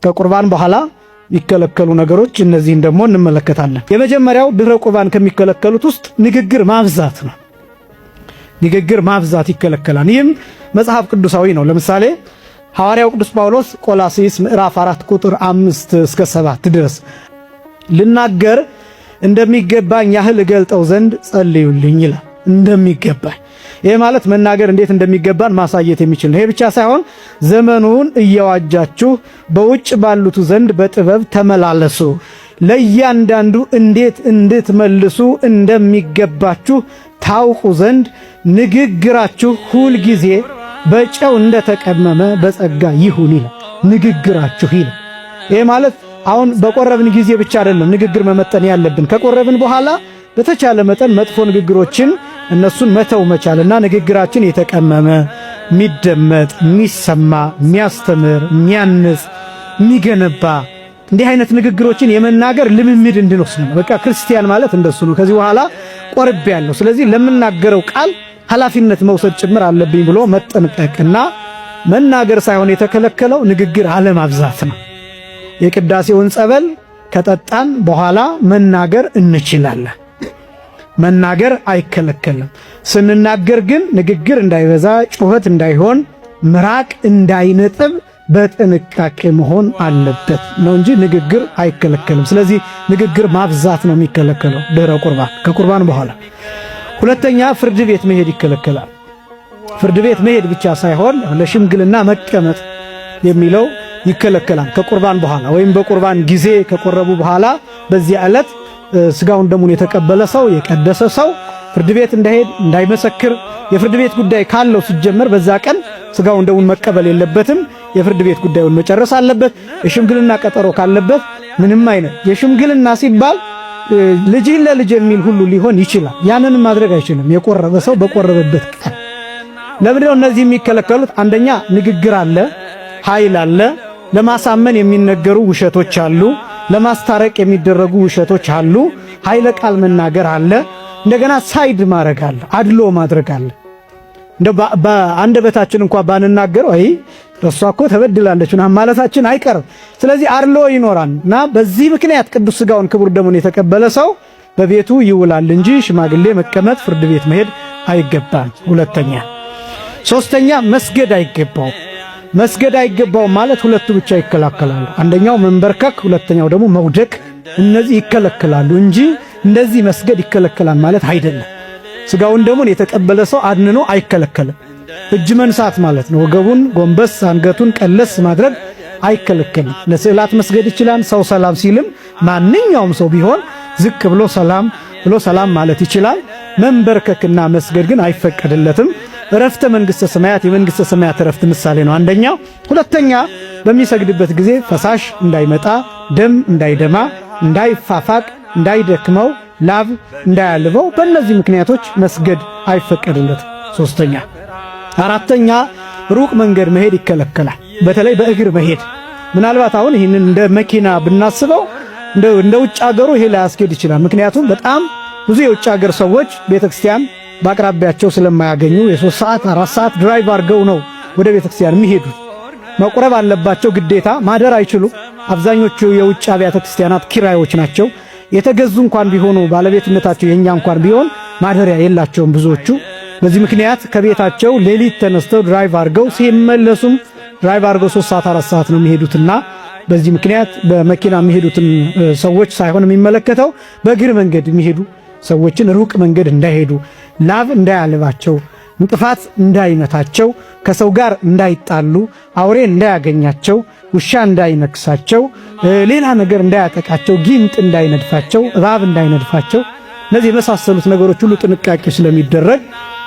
ከቁርባን በኋላ የሚከለከሉ ነገሮች እነዚህን ደግሞ እንመለከታለን። የመጀመሪያው ድህረ ቁርባን ከሚከለከሉት ውስጥ ንግግር ማብዛት ነው። ንግግር ማብዛት ይከለከላል። ይህም መጽሐፍ ቅዱሳዊ ነው። ለምሳሌ ሐዋርያው ቅዱስ ጳውሎስ ቆላስይስ ምዕራፍ 4 ቁጥር 5 እስከ 7 ድረስ ልናገር እንደሚገባኝ ያህል እገልጠው ዘንድ ጸልዩልኝ ይላል። እንደሚገባኝ፣ ይሄ ማለት መናገር እንዴት እንደሚገባን ማሳየት የሚችል ነው። ይሄ ብቻ ሳይሆን ዘመኑን እየዋጃችሁ በውጭ ባሉቱ ዘንድ በጥበብ ተመላለሱ፣ ለእያንዳንዱ እንዴት እንድትመልሱ እንደሚገባችሁ ታውቁ ዘንድ ንግግራችሁ ሁል ጊዜ በጨው እንደተቀመመ በጸጋ ይሁን ይላል። ንግግራችሁ ይላል። ይሄ ማለት አሁን በቆረብን ጊዜ ብቻ አይደለም ንግግር መመጠን ያለብን። ከቆረብን በኋላ በተቻለ መጠን መጥፎ ንግግሮችን እነሱን መተው መቻልና ንግግራችን የተቀመመ፣ የሚደመጥ፣ የሚሰማ፣ የሚያስተምር፣ የሚያንጽ፣ የሚገነባ እንዲህ አይነት ንግግሮችን የመናገር ልምምድ እንድንወስድ ነው። በቃ ክርስቲያን ማለት እንደሱ ነው። ከዚህ በኋላ ቆርቤ ያለሁ፣ ስለዚህ ለምናገረው ቃል ኃላፊነት መውሰድ ጭምር አለብኝ ብሎ መጠንቀቅና መናገር ሳይሆን የተከለከለው ንግግር አለማብዛት ነው። የቅዳሴውን ጸበል ከጠጣን በኋላ መናገር እንችላለን። መናገር አይከለከልም። ስንናገር ግን ንግግር እንዳይበዛ፣ ጩኸት እንዳይሆን፣ ምራቅ እንዳይነጥብ በጥንቃቄ መሆን አለበት ነው እንጂ ንግግር አይከለከልም። ስለዚህ ንግግር ማብዛት ነው የሚከለከለው ድህረ ቁርባን፣ ከቁርባን በኋላ። ሁለተኛ ፍርድ ቤት መሄድ ይከለከላል። ፍርድ ቤት መሄድ ብቻ ሳይሆን ለሽምግልና መቀመጥ የሚለው ይከለከላል። ከቁርባን በኋላ ወይም በቁርባን ጊዜ ከቆረቡ በኋላ በዚያ ዕለት ስጋውን ደሙን የተቀበለ ሰው፣ የቀደሰ ሰው ፍርድ ቤት እንዳይሄድ፣ እንዳይመሰክር፣ የፍርድ ቤት ጉዳይ ካለው ሲጀመር በዛ ቀን ስጋውን ደሙን መቀበል የለበትም። የፍርድ ቤት ጉዳዩን መጨረስ አለበት። የሽምግልና ቀጠሮ ካለበት ምንም አይነት የሽምግልና ሲባል ልጅህን ለልጅ የሚል ሁሉ ሊሆን ይችላል። ያንንም ማድረግ አይችልም። የቆረበ ሰው በቆረበበት ቀን። ለምንድነው እነዚህ የሚከለከሉት? አንደኛ ንግግር አለ፣ ኃይል አለ፣ ለማሳመን የሚነገሩ ውሸቶች አሉ፣ ለማስታረቅ የሚደረጉ ውሸቶች አሉ፣ ኃይለ ቃል መናገር አለ፣ እንደገና side ማድረግ አለ፣ አድሎ ማድረግ አለ። እንደ በአንደበታችን እንኳን ባንናገረው አይ እሷ እኮ ተበድላለች ምናምን ማለታችን አይቀርም። ስለዚህ አድሎ ይኖራል እና በዚህ ምክንያት ቅዱስ ስጋውን ክቡር ደሙን የተቀበለ ሰው በቤቱ ይውላል እንጂ ሽማግሌ መቀመጥ፣ ፍርድ ቤት መሄድ አይገባም። ሁለተኛ። ሶስተኛ መስገድ አይገባው። መስገድ አይገባው ማለት ሁለቱ ብቻ ይከላከላሉ። አንደኛው መንበርከክ፣ ሁለተኛው ደግሞ መውደቅ። እነዚህ ይከለከላሉ እንጂ እንደዚህ መስገድ ይከለከላል ማለት አይደለም። ስጋውን ደሙን የተቀበለ ሰው አድንኖ አይከለከልም። እጅ መንሳት ማለት ነው። ወገቡን ጎንበስ አንገቱን ቀለስ ማድረግ አይከለከልም። ለስዕላት መስገድ ይችላል። ሰው ሰላም ሲልም ማንኛውም ሰው ቢሆን ዝቅ ብሎ ሰላም ብሎ ሰላም ማለት ይችላል። መንበርከክና መስገድ ግን አይፈቀድለትም። እረፍተ መንግሥተ ሰማያት የመንግሥተ ሰማያት እረፍት ምሳሌ ነው አንደኛው። ሁለተኛ በሚሰግድበት ጊዜ ፈሳሽ እንዳይመጣ፣ ደም እንዳይደማ፣ እንዳይፋፋቅ፣ እንዳይደክመው፣ ላብ እንዳያልበው በእነዚህ ምክንያቶች መስገድ አይፈቀድለትም። ሶስተኛ። አራተኛ ሩቅ መንገድ መሄድ ይከለከላል። በተለይ በእግር መሄድ። ምናልባት አሁን ይህንን እንደ መኪና ብናስበው እንደ ውጭ ሀገሩ ይሄ ላያስኬድ ይችላል። ምክንያቱም በጣም ብዙ የውጭ ሀገር ሰዎች ቤተክርስቲያን በአቅራቢያቸው ስለማያገኙ የ3 ሰዓት 4 ሰዓት drive አድርገው ነው ወደ ቤተክርስቲያን የሚሄዱት። መቁረብ አለባቸው ግዴታ፣ ማደር አይችሉም። አብዛኞቹ የውጭ አብያተ ክርስቲያናት ኪራዮች ናቸው። የተገዙ እንኳን ቢሆኑ፣ ባለቤትነታቸው የኛ እንኳን ቢሆን ማደሪያ የላቸውም ብዙዎቹ። በዚህ ምክንያት ከቤታቸው ሌሊት ተነስተው drive አድርገው፣ ሲመለሱም drive አድርገው 3 ሰዓት 4 ሰዓት ነው የሚሄዱትና በዚህ ምክንያት በመኪና የሚሄዱትን ሰዎች ሳይሆን የሚመለከተው በእግር መንገድ የሚሄዱ ሰዎችን ሩቅ መንገድ እንዳይሄዱ፣ ላብ እንዳያልባቸው፣ እንቅፋት እንዳይመታቸው፣ ከሰው ጋር እንዳይጣሉ፣ አውሬ እንዳያገኛቸው፣ ውሻ እንዳይነክሳቸው፣ ሌላ ነገር እንዳያጠቃቸው፣ ጊንጥ እንዳይነድፋቸው፣ እባብ እንዳይነድፋቸው፣ እነዚህ የመሳሰሉት ነገሮች ሁሉ ጥንቃቄ ስለሚደረግ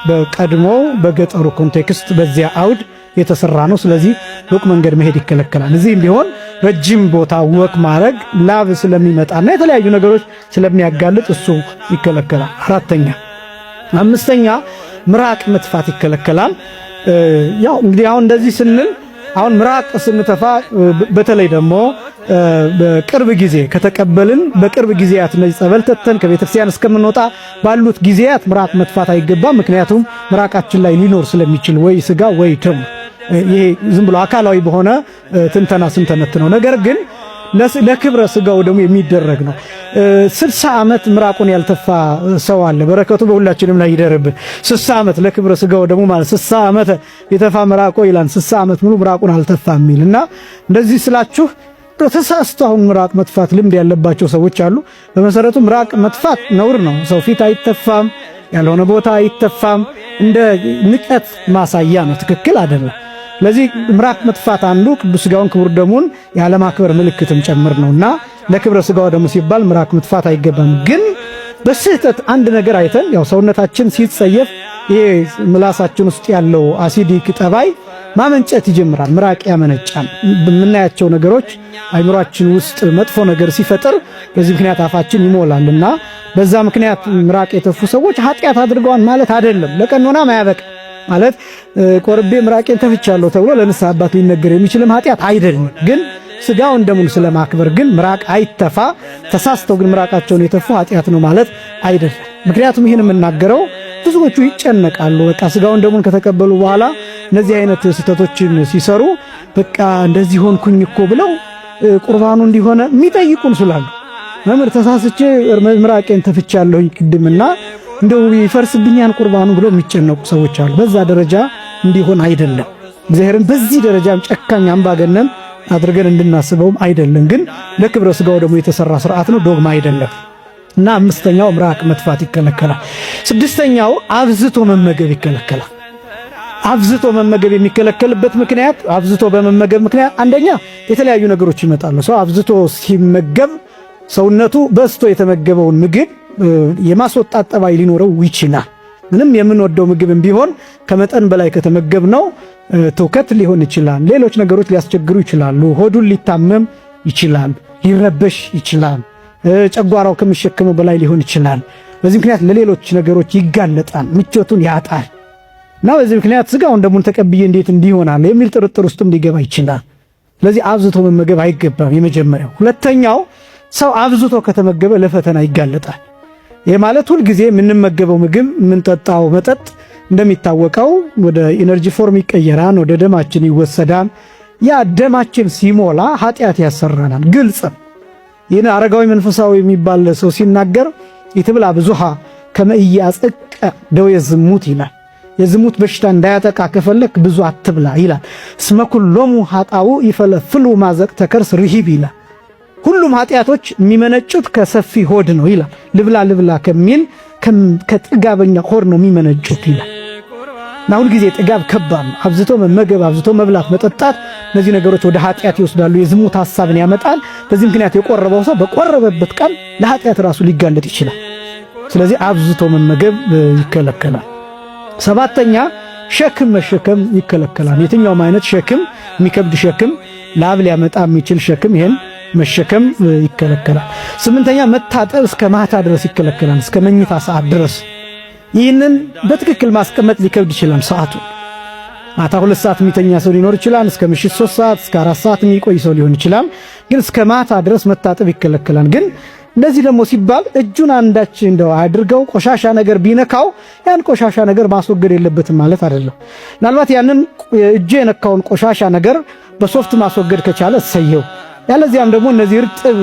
በቀድሞ በገጠሩ context በዚያ አውድ የተሰራ ነው። ስለዚህ ሩቅ መንገድ መሄድ ይከለከላል። እዚህም ቢሆን ረጅም ቦታ walk ማድረግ ላብ ስለሚመጣና የተለያዩ ነገሮች ስለሚያጋልጥ እሱ ይከለከላል። አራተኛ። አምስተኛ ምራቅ መትፋት ይከለከላል። ያው እንግዲህ አሁን እንደዚህ ስንል አሁን ምራቅ ስንተፋ በተለይ ደግሞ በቅርብ ጊዜ ከተቀበልን፣ በቅርብ ጊዜያት እነዚህ ጸበል ተተን ከቤተክርስቲያን እስከምንወጣ ባሉት ጊዜያት ምራቅ መትፋት አይገባም። ምክንያቱም ምራቃችን ላይ ሊኖር ስለሚችል ወይ ስጋ ወይ ደም። ይሄ ዝም ብሎ አካላዊ በሆነ ትንተና ስንተነት ነው። ነገር ግን ለክብረ ስጋው ደግሞ የሚደረግ ነው። 60 ዓመት ምራቁን ያልተፋ ሰው አለ። በረከቱ በሁላችንም ላይ ይደርብን። 60 ዓመት ለክብረ ስጋው ደግሞ ማለት 60 ዓመት የተፋ ምራቆ ይላል። 60 ዓመት ሙሉ ምራቁን አልተፋ የሚል እና እንደዚህ ስላችሁ ተሳስቶ አሁን ምራቅ መጥፋት ልምድ ያለባቸው ሰዎች አሉ። በመሰረቱ ምራቅ መጥፋት ነውር ነው። ሰው ፊት አይተፋም፣ ያልሆነ ቦታ አይተፋም። እንደ ንቀት ማሳያ ነው። ትክክል አይደለም። ለዚህ ምራቅ መጥፋት አንዱ ቅዱስ ሥጋውን ክቡር ደሙን ያለማክበር ምልክትም ጭምር ነውና ለክብረ ሥጋው ደሙ ሲባል ምራቅ መጥፋት አይገባም። ግን በስህተት አንድ ነገር አይተን ያው ሰውነታችን ሲጸየፍ ይሄ ምላሳችን ውስጥ ያለው acidic ጠባይ ማመንጨት ይጀምራል። ምራቅ ያመነጫል። በምናያቸው ነገሮች አይምሯችን ውስጥ መጥፎ ነገር ሲፈጥር በዚህ ምክንያት አፋችን ይሞላልና በዛ ምክንያት ምራቅ የተፉ ሰዎች ኃጢአት አድርገዋል ማለት አይደለም። ለቀኖና ማያበቃ ማለት ቆርቤ ምራቄን ተፍቻለሁ ተብሎ ለንስሐ አባት ሊነገር የሚችልም ኃጢአት አይደለም። ግን ስጋውን ደሙን ስለማክበር ግን ምራቅ አይተፋ። ተሳስተው ግን ምራቃቸውን የተፉ ኃጢአት ነው ማለት አይደለም። ምክንያቱም ይህን የምናገረው ብዙዎቹ ይጨነቃሉ። በቃ ስጋውን ደሙን ከተቀበሉ በኋላ እነዚህ አይነት ስህተቶችን ሲሰሩ በቃ እንደዚህ ሆንኩኝ እኮ ብለው ቁርባኑ እንዲሆነ የሚጠይቁን ስላሉ መምህር ተሳስቼ ምራቄን ተፍቻለሁኝ ቅድምና እንደው ይፈርስብኛል ቁርባኑ ብለው የሚጨነቁ ሰዎች አሉ። በዛ ደረጃ እንዲሆን አይደለም። እግዚአብሔርን በዚህ ደረጃም ጨካኝ አምባገነን አድርገን እንድናስበውም አይደለም። ግን ለክብረ ስጋው ደግሞ የተሰራ ስርዓት ነው፣ ዶግማ አይደለም። እና አምስተኛው ምራቅ መትፋት ይከለከላል። ስድስተኛው አብዝቶ መመገብ ይከለከላል። አብዝቶ መመገብ የሚከለከልበት ምክንያት አብዝቶ በመመገብ ምክንያት አንደኛ የተለያዩ ነገሮች ይመጣሉ። ሰው አብዝቶ ሲመገብ ሰውነቱ በዝቶ የተመገበውን ምግብ የማስወጣት ጠባይ ሊኖረው ይችላል። ምንም የምንወደው ምግብም ቢሆን ከመጠን በላይ ከተመገብነው ትውከት ሊሆን ይችላል። ሌሎች ነገሮች ሊያስቸግሩ ይችላሉ። ሆዱን ሊታመም ይችላል። ሊረበሽ ይችላል። ጨጓራው ከሚሸከመው በላይ ሊሆን ይችላል። በዚህ ምክንያት ለሌሎች ነገሮች ይጋለጣል፣ ምቾቱን ያጣል እና በዚህ ምክንያት ስጋውን ደሙን ተቀብዬ እንዴት እንዲሆናል የሚል ጥርጥር ውስጥም ሊገባ ይችላል። ስለዚህ አብዝቶ መመገብ አይገባም። የመጀመሪያው። ሁለተኛው ሰው አብዝቶ ከተመገበ ለፈተና ይጋለጣል። ይህ ማለት ሁልጊዜ የምንመገበው ምግብ፣ የምንጠጣው መጠጥ እንደሚታወቀው ወደ energy form ይቀየራል፣ ወደ ደማችን ይወሰዳል። ያ ደማችን ሲሞላ ኃጢአት ያሰራናል። ግልጽ። ይህን አረጋዊ መንፈሳዊ የሚባል ሰው ሲናገር ኢትብላዕ ብዙሃ ከመ ኢያጸቅዐ ደዌ ዝሙት ይላል። የዝሙት በሽታ እንዳያጠቃ ከፈለክ ብዙ አትብላ ይላል። እስመ ኩሎሙ ኃጣውእ ይፈለፍሉ እማዘቅተ ከርስ ርሂብ ይላል። ሁሉም ኃጢአቶች የሚመነጩት ከሰፊ ሆድ ነው ይላል። ልብላ ልብላ ከሚል ከጥጋበኛ ሆድ ነው የሚመነጩት ይላል። እና ሁልጊዜ ጥጋብ ከባድ ነው። አብዝቶ መመገብ፣ አብዝቶ መብላት፣ መጠጣት እነዚህ ነገሮች ወደ ኃጢአት ይወስዳሉ። የዝሙት ሐሳብን ያመጣል። በዚህ ምክንያት የቆረበው ሰው በቆረበበት ቀን ለኃጢአት ራሱ ሊጋለጥ ይችላል። ስለዚህ አብዝቶ መመገብ ይከለከላል። ሰባተኛ ሸክም መሸከም ይከለከላል። የትኛውም አይነት ሸክም፣ የሚከብድ ሸክም፣ ላብ ሊያመጣ የሚችል ሸክም ይሄን መሸከም ይከለከላል። ስምንተኛ መታጠብ እስከ ማታ ድረስ ይከለከላል፣ እስከ መኝታ ሰዓት ድረስ። ይህንን በትክክል ማስቀመጥ ሊከብድ ይችላል። ሰዓቱ ማታ 2 ሰዓት የሚተኛ ሰው ሊኖር ይችላል። እስከ ምሽት 3 ሰዓት እስከ 4 ሰዓት የሚቆይ ሰው ሊሆን ይችላል። ግን እስከ ማታ ድረስ መታጠብ ይከለከላል። ግን እንደዚህ ደግሞ ሲባል እጁን አንዳች እንደው አድርገው ቆሻሻ ነገር ቢነካው ያን ቆሻሻ ነገር ማስወገድ የለበትም ማለት አይደለም። ምናልባት ያንን እጁ የነካውን ቆሻሻ ነገር በሶፍት ማስወገድ ከቻለ እሰየው። ያለዚያም ደግሞ እነዚህ እርጥብ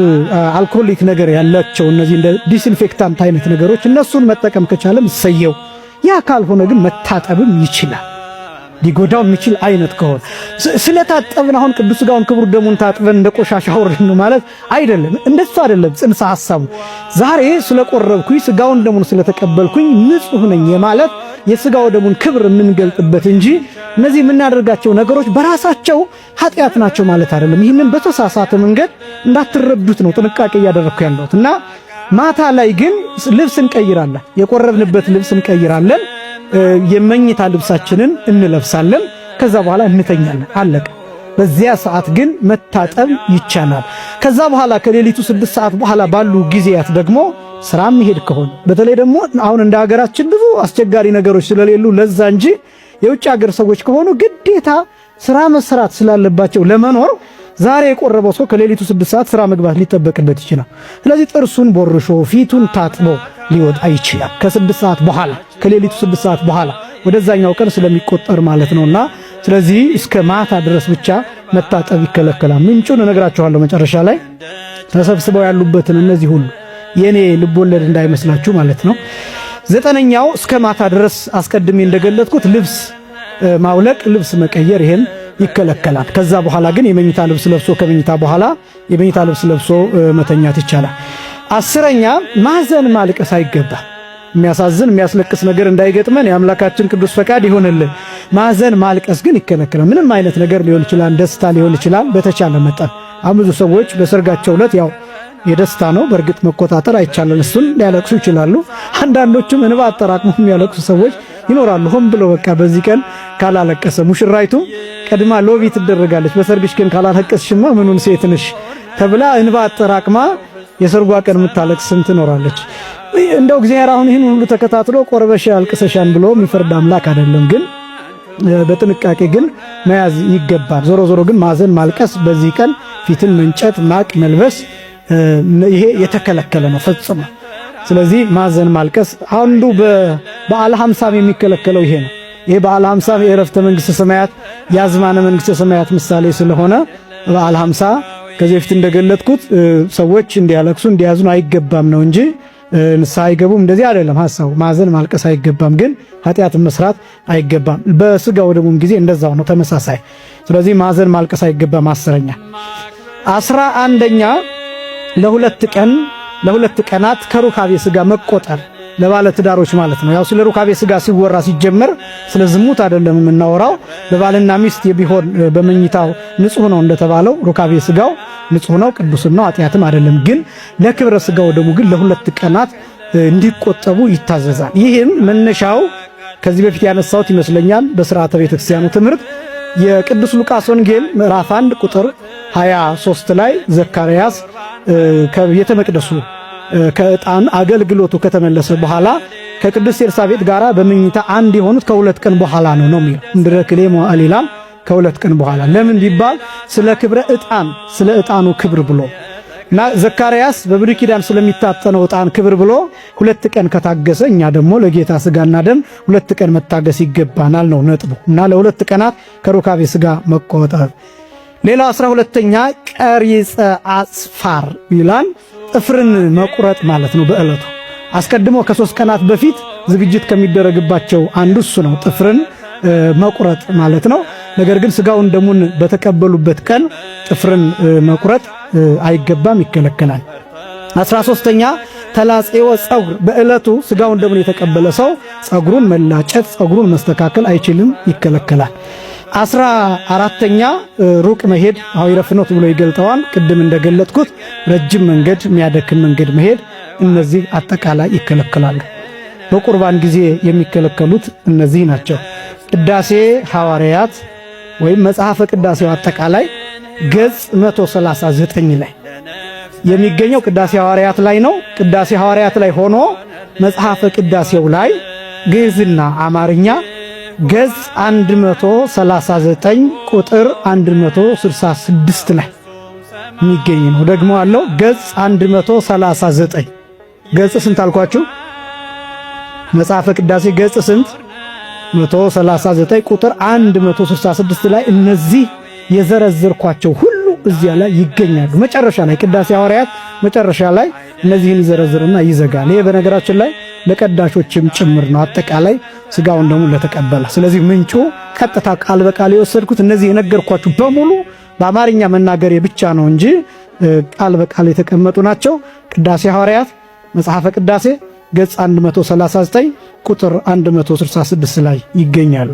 alcoholic ነገር ያላቸው እነዚህ እንደ disinfectant አይነት ነገሮች እነሱን መጠቀም ከቻለም እሰየው። ያ ካልሆነ ግን መታጠብም ይችላል። ሊጎዳው የሚችል አይነት ከሆነ ስለታጠብን አሁን ቅዱስ ሥጋውን ክቡር ደሙን ታጥበን እንደ ቆሻሻ ወርድን ማለት አይደለም። እንደሱ አይደለም ጽንሰ ሐሳቡ። ዛሬ ስለቆረብኩኝ ሥጋውን ደሙን ስለተቀበልኩኝ ንጹህ ነኝ የማለት የሥጋው ደሙን ክብር የምንገልጥበት እንጂ እነዚህ የምናደርጋቸው ነገሮች በራሳቸው ኃጢአት ናቸው ማለት አይደለም። ይህንን በተሳሳተ መንገድ እንዳትረዱት ነው ጥንቃቄ እያደረግኩ ያለሁት እና ማታ ላይ ግን ልብስ እንቀይራለን። የቆረብንበት ልብስ እንቀይራለን። የመኝታ ልብሳችንን እንለብሳለን። ከዛ በኋላ እንተኛለን። አለቀ። በዚያ ሰዓት ግን መታጠብ ይቻላል። ከዛ በኋላ ከሌሊቱ 6 ሰዓት በኋላ ባሉ ጊዜያት ደግሞ ስራ መሄድ ከሆነ በተለይ ደግሞ አሁን እንደ ሀገራችን ብዙ አስቸጋሪ ነገሮች ስለሌሉ ለዛ እንጂ የውጭ ሀገር ሰዎች ከሆኑ ግዴታ ስራ መስራት ስላለባቸው ለመኖር ዛሬ የቆረበው ሰው ከሌሊቱ 6 ሰዓት ስራ መግባት ሊጠበቅበት ይችላል። ስለዚህ ጥርሱን ቦርሾ ፊቱን ታጥቦ ሊወጣ ይችላል። ከ6 ሰዓት በኋላ ከሌሊቱ 6 ሰዓት በኋላ ወደዛኛው ቀን ስለሚቆጠር ማለት ነውና ስለዚህ እስከ ማታ ድረስ ብቻ መታጠብ ይከለከላል። ምንጩን እነግራችኋለሁ መጨረሻ ላይ ተሰብስበው ያሉበትን እነዚህ ሁሉ የኔ ልቦለድ እንዳይመስላችሁ ማለት ነው። ዘጠነኛው እስከ ማታ ድረስ አስቀድሜ እንደገለጥኩት ልብስ ማውለቅ፣ ልብስ መቀየር ይሄም ይከለከላል። ከዛ በኋላ ግን የመኝታ ልብስ ለብሶ ከመኝታ በኋላ የመኝታ ልብስ ለብሶ መተኛት ይቻላል። አስረኛ ማዘን ማልቀስ አይገባ። የሚያሳዝን የሚያስለቅስ ነገር እንዳይገጥመን የአምላካችን ቅዱስ ፈቃድ ይሆንልን። ማዘን ማልቀስ ግን ይከለከላል። ምንም አይነት ነገር ሊሆን ይችላል፣ ደስታ ሊሆን ይችላል። በተቻለ መጠን አሁን ብዙ ሰዎች በሰርጋቸው ዕለት ያው የደስታ ነው። በእርግጥ መቆጣጠር አይቻልም። እሱን ሊያለቅሱ ይችላሉ። አንዳንዶቹም እንባ አጠራቅሞ የሚያለቅሱ ሰዎች ይኖራሉ። ሆን ብሎ በቃ በዚህ ቀን ካላለቀሰ ሙሽራይቱ ቀድማ lobby ትደረጋለች። በሰርግሽ ቀን ካላለቀስሽማ ምኑን ሴት ነሽ ተብላ እንባ አጠራቅማ የሰርጓ ቀን የምታለቅስም ትኖራለች። እንደው እግዚአብሔር አሁን ይህን ሁሉ ተከታትሎ ቆርበሽ አልቅሰሻን ብሎ የሚፈርድ አምላክ አይደለም። ግን በጥንቃቄ ግን መያዝ ይገባል። ዞሮ ዞሮ ግን ማዘን፣ ማልቀስ፣ በዚህ ቀን ፊትን መንጨት፣ ማቅ መልበስ ይሄ የተከለከለ ነው ፈጽሞ። ስለዚህ ማዘን ማልቀስ አንዱ በበዓለ ሀምሳም የሚከለከለው ይሄ ነው። ይሄ በዓለ ሀምሳም የዕረፍተ መንግሥተ ሰማያት የአዝማነ መንግሥተ ሰማያት ምሳሌ ስለሆነ በዓለ ሀምሳ ከዚህ በፊት እንደገለጥኩት ሰዎች እንዲያለቅሱ እንዲያዝኑ አይገባም ነው እንጂ ንስሐ አይገቡም እንደዚህ አይደለም ሐሳቡ። ማዘን ማልቀስ አይገባም፣ ግን ኃጢአትን መስራት አይገባም። በስጋው ደሙም ጊዜ እንደዛው ነው ተመሳሳይ። ስለዚህ ማዘን ማልቀስ አይገባም። አስረኛ 11ኛ ለሁለት ቀን ለሁለት ቀናት ከሩካቤ ስጋ መቆጠር ለባለ ትዳሮች ማለት ነው። ያው ስለ ሩካቤ ስጋ ሲወራ ሲጀመር ስለ ዝሙት አይደለም የምናወራው። በባልና ሚስት የቢሆን በመኝታው ንጹህ ነው እንደተባለው ሩካቤ ስጋው ንጹህ ነው፣ ቅዱስም ነው፣ ኃጢአትም አይደለም። ግን ለክብረ ስጋው ደግሞ ግን ለሁለት ቀናት እንዲቆጠቡ ይታዘዛል። ይህም መነሻው ከዚህ በፊት ያነሳሁት ይመስለኛል በስርዓተ ቤተክርስቲያኑ ትምህርት የቅዱስ ሉቃስ ወንጌል ምዕራፍ 1 ቁጥር 23 ላይ ዘካርያስ ከቤተ መቅደሱ ከዕጣን አገልግሎቱ ከተመለሰ በኋላ ከቅዱስ ኤልሳቤጥ ጋራ በመኝታ አንድ የሆኑት ከሁለት ቀን በኋላ ነው ነው የሚለው እምድኅረ ክልኤ መዋዕል ይላል። ከሁለት ቀን በኋላ ለምን ቢባል ስለ ክብረ ዕጣን ስለ ዕጣኑ ክብር ብሎ እና ዘካርያስ በብሉይ ኪዳን ስለሚታጠነው ዕጣን ክብር ብሎ ሁለት ቀን ከታገሰ እኛ ደግሞ ለጌታ ስጋና ደም ሁለት ቀን መታገስ ይገባናል ነው ነጥቡ። እና ለሁለት ቀናት ከሩካቤ ስጋ መቆጠብ። ሌላው 12ኛ ቀሪጸ አጽፋር ይላል። ጥፍርን መቁረጥ ማለት ነው። በዕለቱ አስቀድሞ ከሶስት ቀናት በፊት ዝግጅት ከሚደረግባቸው አንዱ እሱ ነው፣ ጥፍርን መቁረጥ ማለት ነው። ነገር ግን ስጋውን ደሙን በተቀበሉበት ቀን ጥፍርን መቁረጥ አይገባም፣ ይከለከላል። 13ኛ ተላጼወ ጸጉር፣ በዕለቱ ስጋውን ደሙን የተቀበለ ሰው ጸጉሩን መላጨት፣ ጸጉሩን መስተካከል አይችልም፣ ይከለከላል። 14ኛ ሩቅ መሄድ ሐዊረ ፍኖት ብሎ ይገልጠዋል። ቅድም እንደገለጥኩት ረጅም መንገድ፣ የሚያደክም መንገድ መሄድ፣ እነዚህ አጠቃላይ ይከለከላሉ። በቁርባን ጊዜ የሚከለከሉት እነዚህ ናቸው። ቅዳሴ ሐዋርያት ወይም መጽሐፈ ቅዳሴው አጠቃላይ ገጽ 139 ላይ የሚገኘው ቅዳሴ ሐዋርያት ላይ ነው። ቅዳሴ ሐዋርያት ላይ ሆኖ መጽሐፈ ቅዳሴው ላይ ግዕዝና አማርኛ ገጽ 139 ቁጥር 166 ላይ የሚገኝ ነው። ደግሞ አለው ገጽ 139 ገጽ ስንት አልኳችሁ? መጽሐፈ ቅዳሴ ገጽ ስንት? 139 ቁጥር 166 ላይ እነዚህ የዘረዘርኳቸው ሁሉ እዚያ ላይ ይገኛሉ። መጨረሻ ላይ ቅዳሴ ሐዋርያት መጨረሻ ላይ እነዚህን ይዘረዝርና ይዘጋል። ይሄ በነገራችን ላይ ለቀዳሾችም ጭምር ነው፣ አጠቃላይ ስጋውን ደግሞ ለተቀበለ። ስለዚህ ምንጩ ቀጥታ ቃል በቃል የወሰድኩት እነዚህ የነገርኳችሁ በሙሉ በአማርኛ መናገሬ ብቻ ነው እንጂ ቃል በቃል የተቀመጡ ናቸው። ቅዳሴ ሐዋርያት መጽሐፈ ቅዳሴ ገጽ 139 ቁጥር 166 ላይ ይገኛሉ።